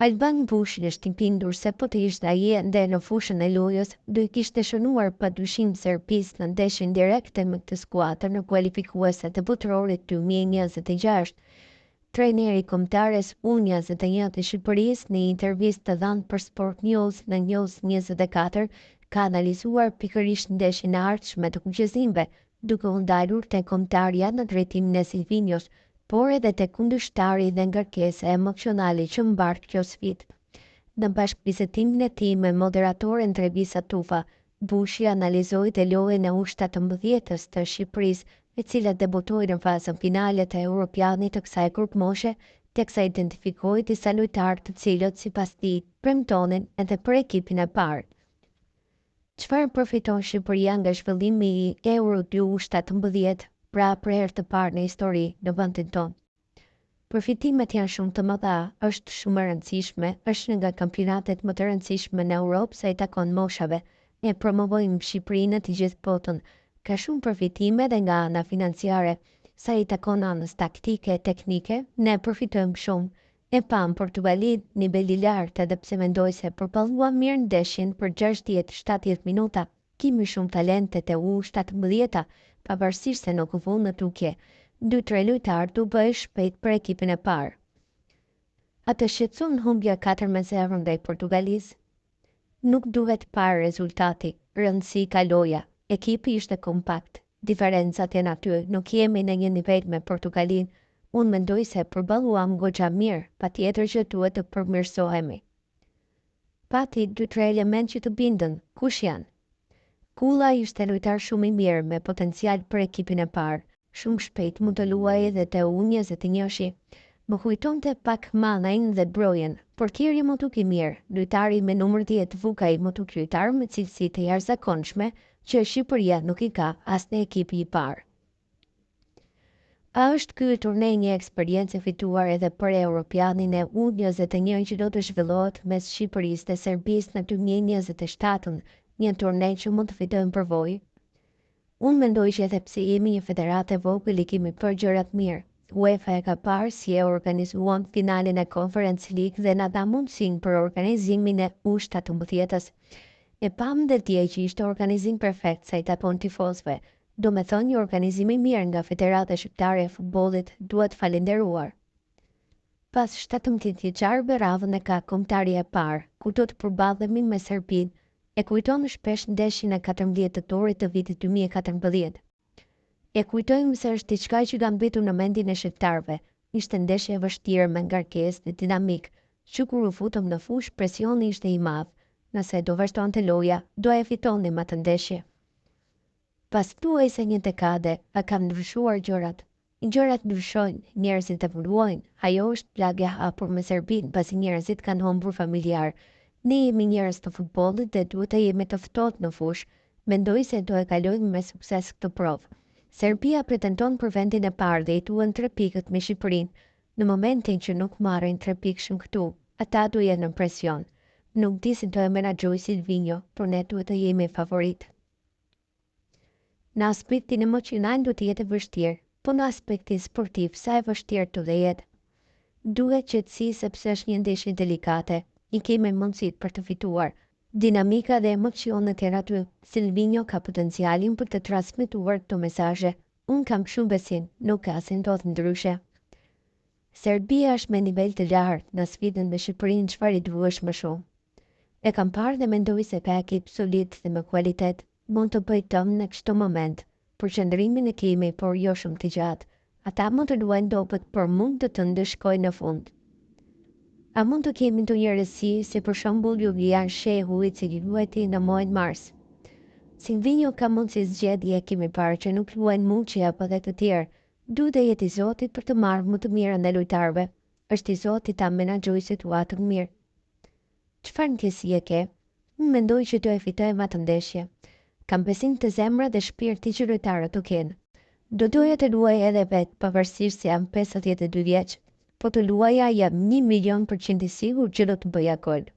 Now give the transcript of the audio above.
Alban Bushi është i bindur se po të ishte ai ende në fushën e lojës, do i kishte shënuar padyshim Serbisë në ndeshjen direkte me këtë skuadër në kualifikueset e Botërorit 2026. Trajneri i Kombëtares U21 të Shqipërisë në një intervistë të dhënë për Sport News në News 24 ka analizuar pikërisht ndeshjen e ardhshme të kuqezinjve, duke u ndalur te kombëtarja në drejtimin e Silvinjos, por edhe te kundërshtari dhe ngarkesa emocionale që mbart kjo sfidë. Në bashkëbisedimin e tij me moderatoren Trevisa Tufa, Bushi analizoi dhe lojën e U17-s të Shqipërisë, e cila debutoi në fazën finale të Europianit të kësaj grupmoshe, teksa identifikoi disa lojtarë të cilët, sipas tij, premtonin edhe për ekipin e parë. Çfarë përfiton Shqipëria nga zhvillimi i Euro dy U17, pra për herë të parë në histori në vendin tonë? Përfitimet janë shumë të mëdha, është shumë e rëndësishme, është një nga kampionatet më të rëndësishme në Europë sa i takon moshave. E promovojmë Shqipërinë në të gjithë botën. Ka shumë përfitime edhe nga ana financiare. Sa i takon anës taktike e teknike, ne përfitojmë shumë. E pamë Portugalinë, nivel i lartë edhe pse mendoj se përballuam mirë ndeshjen për 60, 70 minuta. Kemi shumë talente te U17-a, pavarësisht se nuk u vunë në dukje. Dy-tre lojtarë do bëhen shpejt për ekipin e parë. A të shqetëson humbja 4-0 ndaj Portugalisë? Nuk duhet parë rezultati, rëndësi ka loja. Ekipi ishte kompakt. Diferencat janë aty, nuk jemi në një nivel me Portugalinë. Unë mendoj se përballuam goxha mirë, patjetër që duhet të përmirësohemi. Pati dy-tre elementë që të bindën, kush janë? Kulla ishte lojtar shumë i mirë me potencial për ekipin e parë. Shumë shpejt mund të luajë edhe te U21-shi. Më kujtonte pak Manajn dhe Brojën. Portieri m'u duk i mirë, lojtari me numër 10 Vukaj m'u duk lojtar me cilësi të jashtëzakonshme që Shqipëria nuk i ka as në ekipi i parë. A është ky turne një eksperiencë e fituar edhe për Europianin e U21 që do të zhvillohet mes Shqipërisë dhe Serbisë në 2027-ën, një turne që mund të fitojmë përvojë? Unë mendoj që edhe pse jemi një federatë e vogël i kemi bërë gjërat mirë. UEFA e ka parë si e organizuam finalen e Conference League dhe na dha mundësinë për organizimin e U17-s. E pamë dhe dje që ishte organizim perfekt sa i takon tifozëve. Do me thënë një organizim i mirë nga Federata Shqiptare e Futbollit duhet falenderuar. Pas 17 vjeçarëve radhën e ka kombëtarja e parë, ku do të përballemi me Serbinë, e kujton shpesh ndeshjen e 14 tetorit të vitit 2014. E kujtojmë se është diçka që ka mbetur në mendjen e shqiptarëve. Ishte ndeshje e vështirë me ngarkesë dhe dinamik, që kur u futëm në fushë presioni ishte i madh. Nëse do vazhdonte loja, do e fitonim atë ndeshje. Pas thuajse një dekade, a kanë ndryshuar gjërat? Gjërat ndryshojnë, njerëzit evoluojnë, ajo është plagë e hapur me Serbinë, pasi njerëzit kanë humbur familjar. Ne jemi njerëz të futbollit dhe duhet të jemi të ftohtë në fushë. Mendoj se do e kalojmë me sukses këtë provë. Serbia pretendon për vendin e parë dhe i duhen 3 pikët me Shqipërinë. Në momentin që nuk marrin 3 pikëshëm këtu, ata do jenë në presion. Nuk di si do e menaxhojë Silvinjo, por ne duhet të jemi favorit. Në aspektin emocional do të jetë e vështirë, po në aspektin sportiv sa e vështirë do të jetë. Duhet qetësi sepse është një ndeshje delikate, i kemi mundësitë për të fituar. Dinamika dhe emocionet janë aty, Silvinjo ka potencialin për të transmetuar këto mesazhe. Unë kam shumë besim, nuk ka si ndodh ndryshe. Serbia është me nivel të lartë, në sfidën me Shqipërinë çfarë i duhesh më shumë. E kam parë dhe mendoj se ka ekip solid dhe me kualitet, mund të bëj dëm në çdo moment. Përqendrimin e kemi, por jo shumë të gjatë. Ata mund të luajnë dobët, por mund të të ndëshkojnë në fund. A mund të kemi ndonjë rësi, si për shembull Julian Shehu, i cili luajti në muajin mars? Silvinjo ka mundësi zgjedhje, kemi parë që nuk luajnë Muçi apo dhe të tjerë. Duhet të jetë i zoti për të marrë më të mirën e lojtarëve. Është i zoti ta menaxhojë situatën mirë. Çfarë ndjesie ke? Unë mendoj që do e fitojmë atë ndeshje. Kam besim te zemra dhe shpirti që lojtarët do kenë. Do doja të luaj edhe vetë, pavarësisht se jam 52 vjeç. Po të luaja jam 1 milion për qind i sigurt që do të bëja gol.